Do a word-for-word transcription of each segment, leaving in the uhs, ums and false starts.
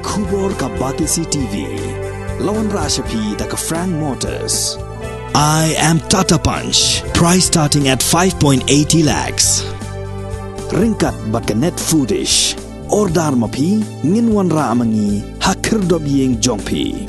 Khubor ka Batesi T V. La wanrah sha phi da ka Frank Motors. I am Tata Punch. Price starting at five point eighty lakhs. Ryngkat bad ka Net Foodish. Order ma phi, ngin wanrah ma ngi ha khyrdop ïing jong phi.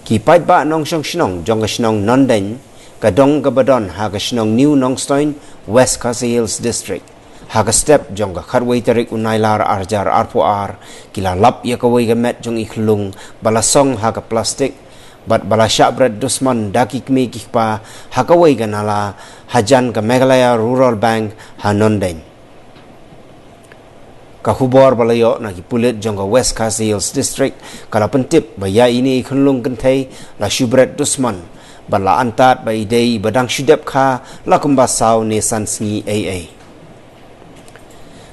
Ki paidbah nongshong shnong jong ka shnong Nondein, ka dong kaba don ha ka shnong New Nongstoin, West Khasi Hills District, ha ka step jong ka khatwei tarik u Nailar arhajar arphew ar, ki la lap ïa kawei ka met jong i khyllung ba la song ha ka plastik bad ba la shah bret dusmon da ki kmie ki kpa ha kawei ka nala hajan ka Meghalaya Rural Bank ha Nondein. Ka khubor ba la ïoh na ki pulit jong ka West Khasi Hills District ka la pyntip ba ïa ine i khyllung kynthei la shu bret dusmon bad la antad ba i dei iba dang shu dep kha la kumba saw ne san sngi ei ei.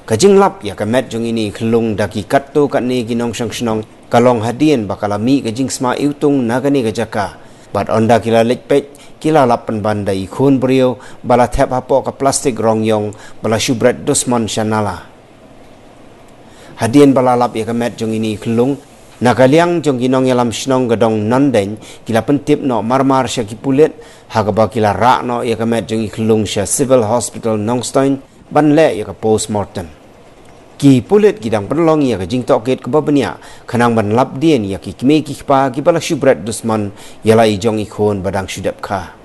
Ka jinglap ïa ka met jong ine i khyllung da ki katto katne ki nongshong shnong ka long hadien ba ka la mih ka jingsma iwtung na kane ka jaka. Bad ynda ki la leit peit, ki la lap pynban da i khun briew ba la thep hapoh ka plastik rong ïong ba la shu bret dusmon sha nala. Hadien ba la lap ïa ka met jong ine i khyllung, na ka liang jong ki nongïalam shnong ka dong Nondein, ki la pyntip noh marmar sha ki pulit, ha kaba ki la rah noh ïa ka met jong i khyllung sha Civil Hospital Nongstoin ban leh ïa ka postmortem. Ki pulit ki dang pynlong ïa ka jingtohkit kaba bniah khnang ban lap dien ïa ki kmie ki kpa kiba la shu bret dusmon ïa la i jong i khun ba dang shu dep kha.